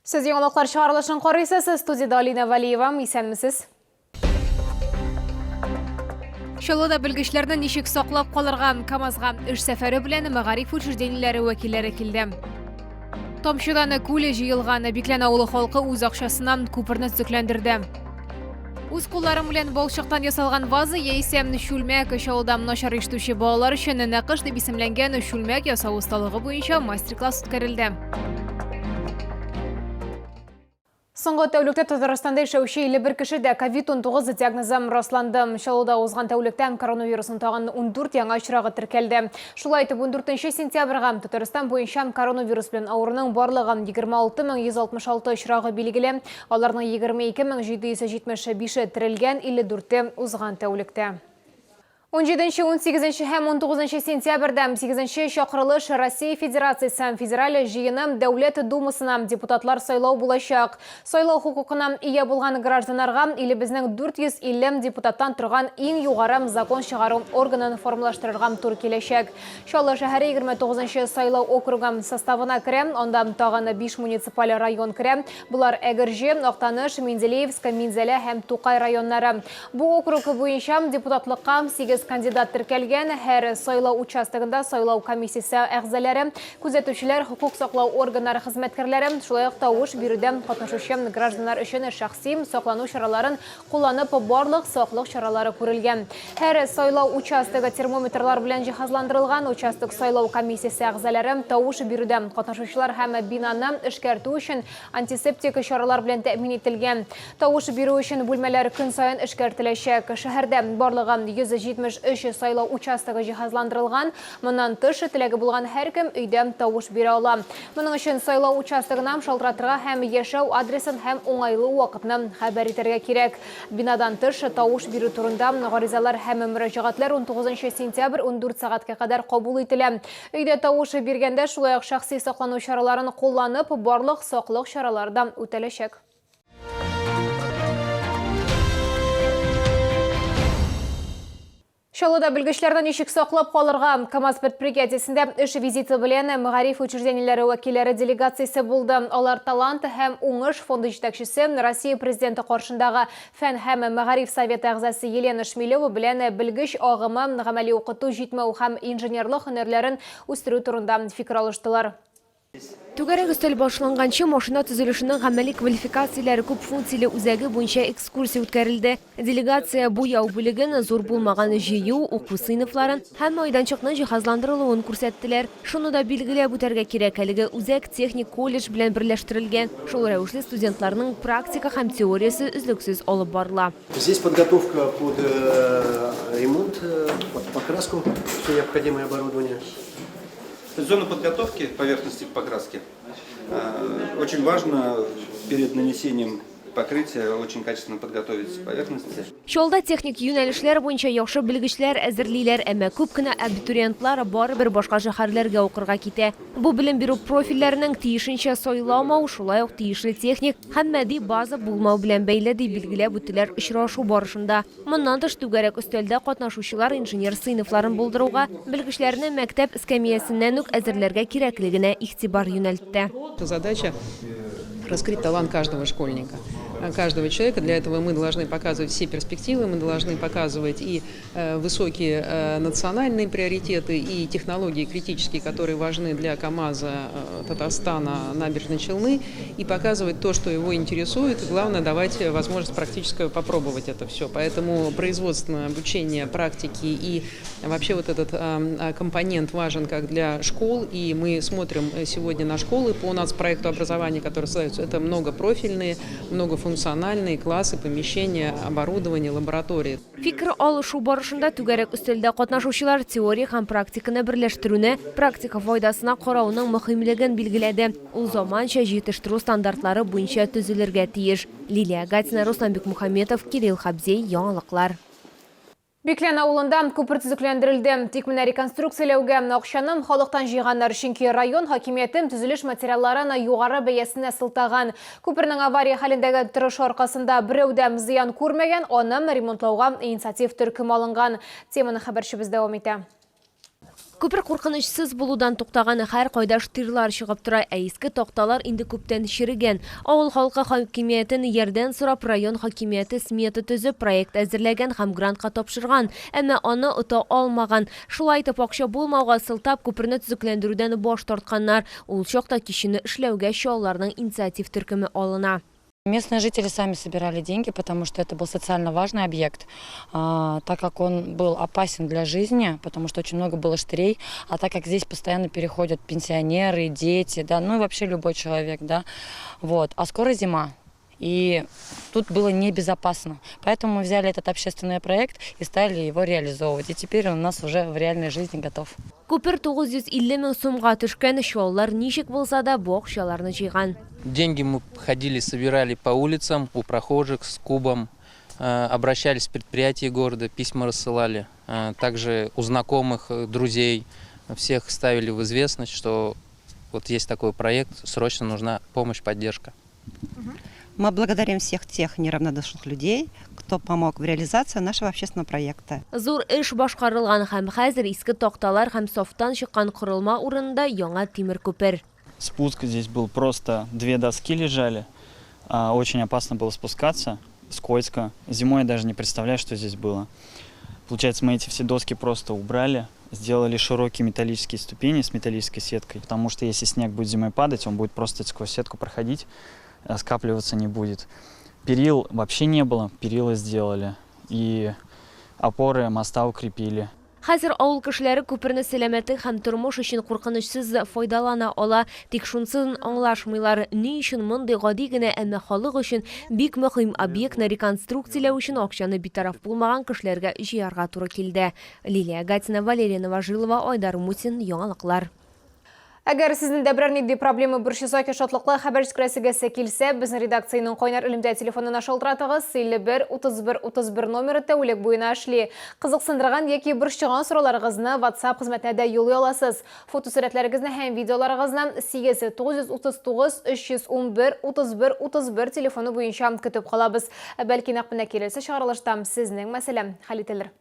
Сез яңалыклар чыгарылышын карыйсыз. Студиядә Алина Валиева. Исәнмесез. Чаллыда белгечләрне ничек саклап калырга? КАМАЗга эш сәфәре белән мәгариф учреждениеләре вәкилләре килде. Тамчыдан күл җыелган. Биклән авылы халкы үз акчасына күперне төзекләндерде. Үз кулларың белән балчыктан ясалган ваза яисә чүлмәк. Чаллыда начар ишетүче балалар өчен Нәкыш дип исемләнгән чүлмәк ясау осталыгы буенча мастер-класс үткәрелде. Соңгы тәүлектә Татарстанда яшәүче 51 кешедә ковид-19 диагнозы расланды. Чаллыда узган тәүлектә коронавирусның тагын 14 яңа очрагы теркәлде. Шулай итеп, 14 сентябрьгә Татарстан буенча коронавирус белән авыруның барлыгы 26166 очрагы билгеле. Аларның 22775-е терелгән, 54-е узган тәүлектә. Унҗиденче, унсигезенче һәм унтугызынчы сентябрьдә сигезенче чакырылыш Россия Федерациясе Федераль Җыены Дәүләт Думасына депутатлар сайлау булачак. Сайлау хокукына ия булган гражданнарга илебезнең 450 депутаттан торган иң югары закон чыгару органын формалаштырырга туры киләчәк. Чаллы шәһәре 29 нчы сайлау округы составына керә, анда тагын биш муниципаль район керә. Болар, Әгерҗе, Актаныш, Менделеевск, Минзәлә һәм Тукай районнары. Бу округ буенча депутатлыкка сигез кандидат теркәлгән. Һәр сайлау участогында сайлау комиссиясе әгъзалары, күзәтүчеләр, хокук саклау органнары хезмәткәрләре, шулай ук тавыш бирүдә катнашучы гражданнар өчен шәхси саклану чараларын кулланып, барлык саклык чаралары күрелгән. Һәр сайлау участогы термометрлар белән җиһазландырылган. Участок сайлау комиссиясе әгъзалары тавыш бирүдә катнашучылар һәм бинаны эшкәртү өчен антисептик чаралар белән тәэмин ителгән. Тавыш бирү өчен бүлмәләр көн саен эшкәртеләчәк. Шәһәрдә барлыгы 173 сайлау участогы җиһазландырылган. Моннан тыш, теләге булган һәркем өйдә тавыш бирә ала. Моның өчен сайлау участогына шалтыратырга һәм яшәү адресын һәм уңайлы вакытны хәбәр итәргә кирәк. Бинадан тыш, тавыш бирү турында гаризалар һәм мөрәҗәгатьләр 19 сентябрь 14 сәгатькә кадәр кабул ителә. Өйдә тавыш биргәндә шулай ук шәхси саклану чараларын кулланып, барлык саклык чаралары да үтәләчәк. Чаллыда белгечләрне ничек саклап калырга? КАМАЗ предприятиесендә эш визиты белән мәгариф учреждениеләре вәкилләре делегациясе булды. Алар Талант һәм уңыш фонды җитәкчесе, Россия Президенты каршындагы Фән һәм мәгариф советы әгъзасы Елена Шмелева белән белгеч агымы, гамәли укыту җитмәү һәм инженерлык һөнәрләрен үстерү турында фикер алыштылар. Түгәрәк өстәл башланганчы, машина төзелешенең гамәли квалификацияләре күп функцияле үзәге буенча экскурсия үткәрелде. Делегация буяу бүлеген, зур булмаган җыю, уку сыйныфларын һәм майданчыкның җиһазландырылуын күрсәттеләр. Шуны да билгеләп үтәргә кирәк, әлеге үзәк техник колледж белән берләштерелгән, шул рәвешле студентларның практика һәм теориясе өзлексез алып барыла. Здесь подготовка под ремонт, под покраску, все необходимое оборудование. Зона подготовки поверхности к покраске. Очень важно перед нанесением покрытия очень качественно подготовить поверхности. Чаллыда техник юнәлешләр буенча яхшы белгечләр әзерлиләр, әмма күп кенә абитуриентлар барыбер башка шәһәрләргә укырга китә. Бу белем бирү профильләренең тиешенчә сайламау, шулай ук тиешле техник һәм матди база булмау белән бәйле, дип билгеләп үттеләр очрашу барышында. Моннан тыш, түгәрәк өстәлдә катнашучылар инженер сыйныфларын булдыруга, белгечләрне мәктәп эскәмиясеннән үк әзерләргә кирәклегенә игътибар юнәлтте. Задача раскрыть талант каждого школьника, каждого человека. Для этого мы должны показывать все перспективы, мы должны показывать и высокие национальные приоритеты, и технологии критические, которые важны для КАМАЗа, Татарстана, Набережной Челны, и показывать то, что его интересует. Главное, давать возможность практически попробовать это все. Поэтому производственное обучение, практики и вообще вот этот компонент важен как для школ. И мы смотрим сегодня на школы по нацпроекту образования, который создается. Это многопрофильные, многофункциональные классы, помещения, оборудование, лаборатории. Фикер алышу барышында түгәрәк өстәлдә катнашучылар теория һәм практиканы берләштерүне практика файдасына карауның мөһимлеген билгеләде. Ул заманча җитештерү стандартлары буенча төзелергә тиеш. Лилия Гатина, Руслан Бикмухаметов, Кирилл Хабзей, Яңалыклар. Биклән авылында күпер төзекләндерелде. Тик менә реконструкцияләүгә акчаны халыктан җыйганнар, чөнки район хакимияте төзелеш материалларын югары бәясенә сылтаган. Күпернең авария хәлендәге торышы аркасында берәү дә зыян күрмәгән, аны ремонтлауга инициатив төркем алынган. Теманы хәбәрчебез дәвам итә. Күпер куркынычсыз булудан туктаган, һәркайда штырлар чыгып тора, ә иске такталар инде күптән черегән. Авыл халкы хакимиятен ярдәм сорап, район хакимияте смета төзеп, проект әзерләгән һәм грантка тапшырган, әмма аны ота алмаган. Шулай итеп, акча булмауга сылтап, күперне төзекләндерүдән баш тартканнар. Ул чакта кичүне эшләүгә Чаллыларның инициатив төркеме алына. Местные жители сами собирали деньги, потому что это был социально важный объект, так как он был опасен для жизни, потому что очень много было штырей, а так как здесь постоянно переходят пенсионеры, дети, да, ну и вообще любой человек, да, вот. А скоро зима, и тут было небезопасно. Поэтому мы взяли этот общественный проект и стали его реализовывать. И теперь он у нас уже в реальной жизни готов. Күпер 950 мең сумга төшкән, чаллылар ничек булса да бу акчаларны җыйган. Деньги мы ходили, собирали по улицам, у прохожих с кубом, обращались в предприятия города, письма рассылали, также у знакомых, друзей, всех ставили в известность, что вот есть такой проект, срочно нужна помощь, поддержка. Мы благодарим всех тех неравнодушных людей, кто помог в реализации нашего общественного проекта. Зур эш башкарылган һәм хәзер иске такталар һәм сафтан чыккан корылма урынында яңа тимер күпер. Спуск здесь был просто, две доски лежали, очень опасно было спускаться, скользко. Зимой я даже не представляю, что здесь было. Получается, мы эти все доски просто убрали, сделали широкие металлические ступени с металлической сеткой, потому что если снег будет зимой падать, он будет просто сквозь сетку проходить, скапливаться не будет. Перил вообще не было, перила сделали, и опоры моста укрепили. Хәзер авыл кешеләре күперне сәламәтлек һәм тормыш өчен куркынычсыз файдалана ала. Тик шунсын аңлашмыйлар, ни өчен мондый гади генә, әмма халык өчен бик мөһим объектны реконструкцияләү өчен акчаны битараф булмаган кешеләргә җыярга туры килде. Лилия Гатина, Валерия Новожилова, Айдар Мусин, Яңалыклар. Әгәр сезнең дә берәр нинди проблема борчыса яки шатлыклы хәбәр җиткерәсегез килсә, безнең редакциянең кайнар элемтә телефонына шалтыратыгыз. 51 31 31 номеры тәүлек буена эшли. Кызыксындырган яки борчыган сорауларыгызны WhatsApp хезмәтенә дә юллый аласыз. Фотосурәтләрегезне һәм видеоларыгызны 8 939 311 31 31 телефоны буенча көтеп калабыз. Бәлки нәкъ менә киләсе чыгарылышта сезнең мәсьәлә хәл ителер.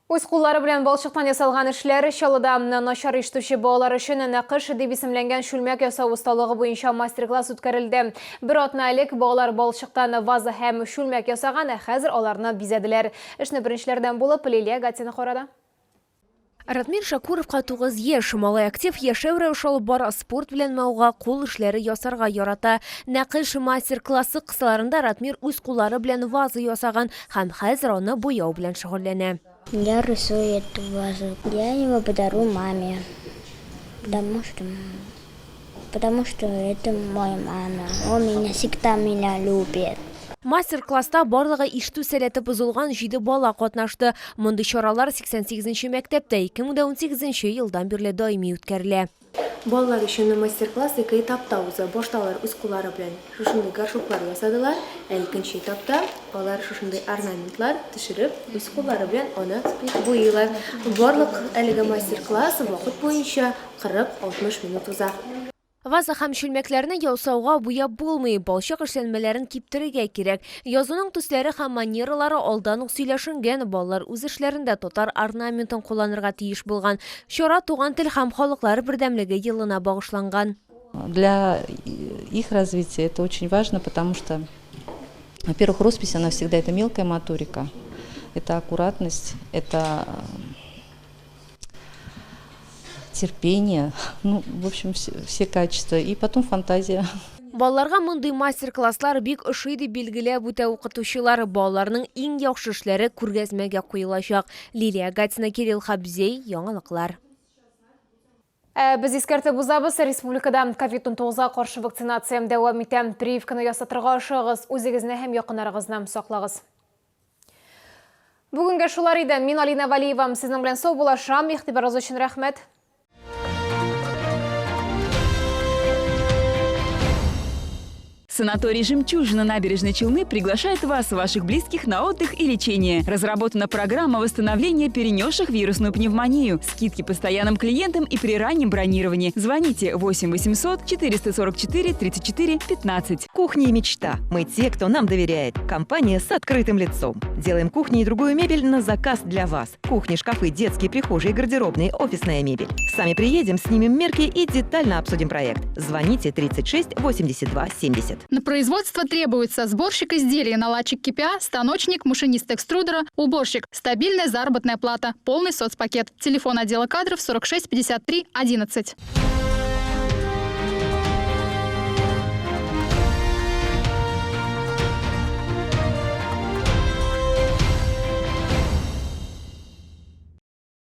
Үз куллары белән балчыктан ясалган эшләр Чаллыда начар ишетүче балалар өчен Нәкыш дип исемләнгән чүлмәк ясау осталыгы буенча мастер-класс үткәрелде. Бер атна элек балалар балчыктан ваза һәм чүлмәк ясаган, ә хәзер аларны бизәделәр. Эшне беренчеләрдән булып Лилия Гатина карады. Ратмир Шакуровка 9 яшь. Малай актив яшәү рәвеше алып бара, спорт белән мавыга, кул эшләре ясарга ярата. Нәкыш мастер-классы кысаларында Ратмир үз куллары белән ваза ясаган һәм хәзер аны буяу белән шөгыльләнә. Я рисую эту вазу. Я его подарю маме, потому что это мой мама. Он меня всегда меня любит. Мастер-класста барлыгы ишетү сәләте бозылган 7 бала катнашты. Мондый чаралар 88 мәктәптә 2018 елдан бирле даими үткәрелә. Балалар өчен мастер-класс ике этапта уза. Башта алар үз куллары белән шушындый горшоклар ясадылар, ә икенче этапта алар шушындый орнаментлар төшереп, үз куллары белән аны буйыйлар. Барлык әлеге мастер-класс вакыт буенча 40-60 минут уза. Ваза һәм чүлмәкләрне ясауга буяп булмый, балчык эшләнмәләрен киптерергә кирәк. Язуның төсләре һәм манералары алдан ук сөйләшенгән, балалар үз эшләрендә татар орнаментын кулланырга тиеш булган. Чара туган тел һәм халыклар бердәмлеге елына багышланган. Для их развития это очень важно, потому что, во-первых, роспись, она всегда это мелкая моторика, это аккуратность, это терпение, все качества, и потом фантазия. Балаларга мондый мастер-класслар бик ошый дип билгеләп үтә укытучылар. Балаларның иң яхшы эшләре күргәзмәгә куелачак. Лилия Гатина, Кирилл Хабзей, Яңалыклар. Без искәртеп узабыз, республикада ковид-унтугызга каршы вакцинация дәвам итә. Прививканы ясатырга ашыгыгыз, үзегезне һәм якыннарыгызны саклагыз. Бүгенгә шулар иде. Мин Алина Валиева, сезнең белән саубуллашам. Игътибарыгыз өчен рәхмәт. Санаторий «Жемчужина» набережной Челны приглашает вас и ваших близких на отдых и лечение. Разработана программа восстановления перенесших вирусную пневмонию. Скидки постоянным клиентам и при раннем бронировании. Звоните 8 800 444 34 15. Кухня и мечта. Мы те, кто нам доверяет. Компания с открытым лицом. Делаем кухни и другую мебель на заказ для вас. Кухни, шкафы, детские, прихожие, гардеробные, офисная мебель. Сами приедем, снимем мерки и детально обсудим проект. Звоните 36 82 70. На производство требуется сборщик изделий, наладчик КПА, станочник, машинист экструдера, уборщик. Стабильная заработная плата, полный соцпакет. Телефон отдела кадров 46 53 11.